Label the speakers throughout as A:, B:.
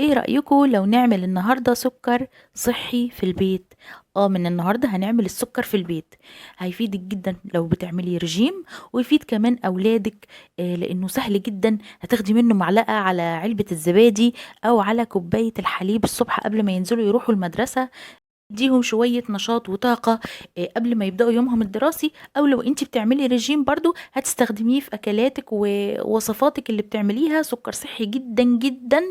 A: ايه رأيكم لو نعمل النهاردة سكر صحي في البيت؟ من النهاردة هنعمل السكر في البيت، هيفيدك جدا لو بتعملي رجيم، ويفيد كمان اولادك، لانه سهل جدا. هتاخدي منه معلقة على علبة الزبادي او على كوباية الحليب الصبح قبل ما ينزلوا يروحوا المدرسة، اديهم شوية نشاط وطاقة، قبل ما يبدأوا يومهم الدراسي. او لو انتي بتعملي رجيم برضو هتستخدميه في اكلاتك ووصفاتك اللي بتعمليها. سكر صحي جدا جدا،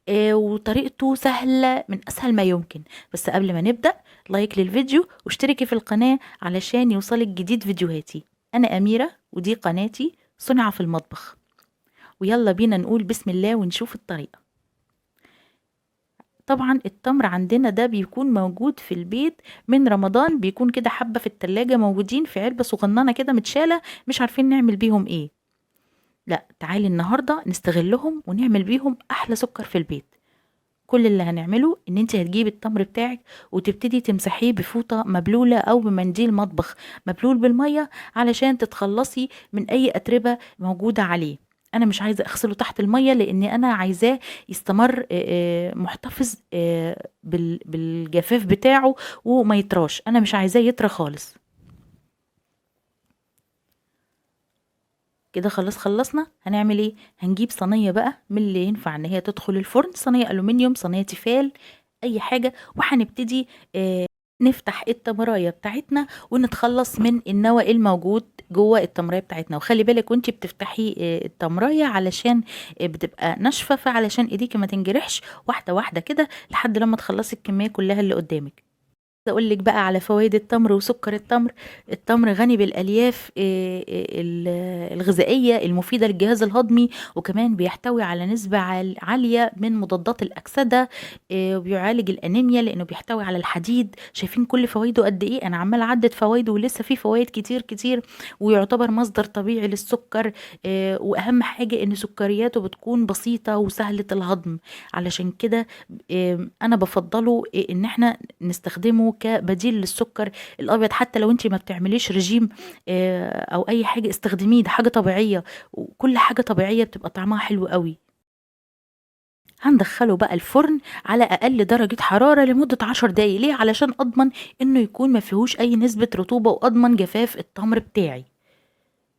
A: وطريقته سهلة من اسهل ما يمكن. بس قبل ما نبدأ like للفيديو واشتركي في القناة علشان يوصلك جديد فيديوهاتي. انا اميرة ودي قناتي صنع في المطبخ، ويلا بينا نقول بسم الله ونشوف الطريقة. طبعا التمر عندنا ده بيكون موجود في البيت من رمضان، بيكون كده حبة في التلاجة موجودين في علبة صغننة كده متشالة، مش عارفين نعمل بيهم ايه. لا تعالي النهاردة نستغلهم ونعمل بيهم احلى سكر في البيت. كل اللي هنعمله ان انت هتجيبي التمر بتاعك وتبتدي تمسحيه بفوطة مبلولة او بمنديل مطبخ مبلول بالمية علشان تتخلصي من اي اتربة موجودة عليه. انا مش عايزة اغسله تحت المية لان انا عايزاه يستمر، محتفظ، بالجفاف بتاعه وما يطراش، انا مش عايزاه يطرى خالص. كده خلاص خلصنا. هنعمل ايه؟ هنجيب صينية بقى من اللي ينفع ان هي تدخل الفرن، صينية الومنيوم، صينية تيفال، اي حاجة، وهنبتدي نفتح التمرايه بتاعتنا ونتخلص من النوى الموجود جوه التمرايه بتاعتنا. وخلي بالك وانتي بتفتحي التمرايه علشان بتبقى ناشفه، فعلشان ايديكي ما تنجرحش، واحده واحده كده لحد لما تخلصي الكميه كلها اللي قدامك. اقول لك بقى على فوائد التمر وسكر التمر. التمر غني بالالياف، الغذائيه المفيده للجهاز الهضمي، وكمان بيحتوي على نسبه عاليه من مضادات الاكسده، وبيعالج الانيميا لانه بيحتوي على الحديد. شايفين كل فوائده قد ايه؟ انا عماله اعدد فوائده ولسه في فوائد كتير كتير، ويعتبر مصدر طبيعي للسكر، واهم حاجه ان سكرياته بتكون بسيطه وسهله الهضم. علشان كده، انا بفضله، ان احنا نستخدمه كبديل للسكر الابيض. حتى لو انت ما بتعمليش رجيم، او اي حاجه استخدميه، ده حاجه طبيعيه، وكل حاجه طبيعيه بتبقى طعمها حلو قوي. هندخله بقى الفرن على اقل درجه حراره لمده 10 دقايق. ليه؟ علشان اضمن انه يكون ما فيهوش اي نسبه رطوبه، واضمن جفاف التمر بتاعي.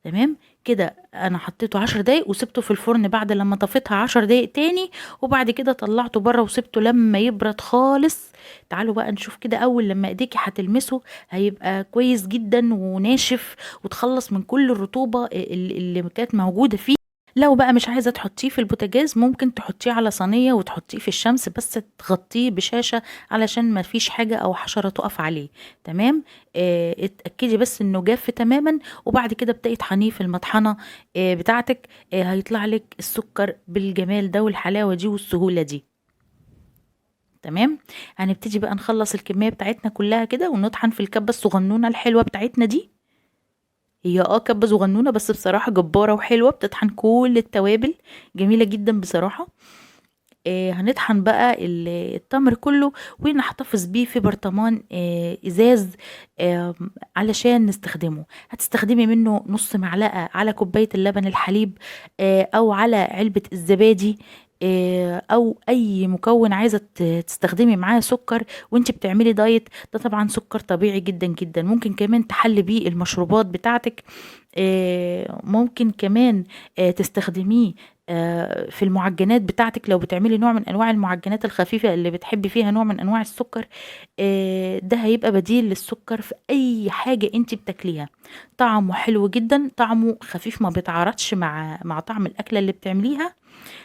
A: تمام كده انا حطيته 10 دقايق وسبته في الفرن بعد لما طفيتها 10 دقايق تاني، وبعد كده طلعته بره وسبته لما يبرد خالص. تعالوا بقى نشوف كده، اول لما ايديكي هتلمسه هيبقى كويس جدا وناشف، وتخلص من كل الرطوبة اللي كانت موجودة فيه. لو بقى مش عايزة تحطيه في البوتاجاز ممكن تحطيه على صينية وتحطيه في الشمس، بس تغطيه بشاشة علشان ما فيش حاجة او حشرة تقف عليه. تمام، اتأكدي بس انه جاف تماما، وبعد كده ابدأي اطحنيه في المطحنة، بتاعتك، هيطلع لك السكر بالجمال ده والحلاوة دي والسهولة دي. تمام، هنبتدي بقى نخلص الكمية بتاعتنا كلها كده ونطحن في الكبة الصغنونة الحلوة بتاعتنا دي. هي كبة صغنونة بس بصراحة جبارة وحلوة، بتطحن كل التوابل، جميلة جدا بصراحة. هنطحن بقى التمر كله ونحتفظ بيه في برطمان، ازاز، علشان نستخدمه. هتستخدمي منه نص معلقة على كوباية اللبن الحليب، او على علبة الزبادي، او اي مكون عايزة تستخدمي معاه سكر وانت بتعملي دايت. ده طبعا سكر طبيعي جدا جدا، ممكن كمان تحلي بيه المشروبات بتاعتك، ممكن كمان، تستخدميه، في المعجنات بتاعتك لو بتعملي نوع من انواع المعجنات الخفيفة اللي بتحبي فيها نوع من انواع السكر. ده هيبقى بديل للسكر في اي حاجة انت بتاكليها. طعمه حلو جدا، طعمه خفيف، ما بيتعارضش مع طعم الاكلة اللي بتعمليها،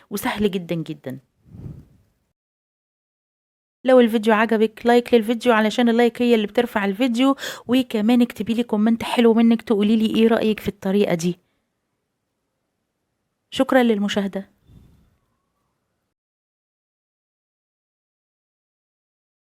A: وسهل جدا جدا. لو الفيديو عجبك like للفيديو علشان ال like هي اللي بترفع الفيديو، وكمان اكتبي لي comment حلو منك تقولي لي ايه رأيك في الطريقة دي. شكرا للمشاهدة.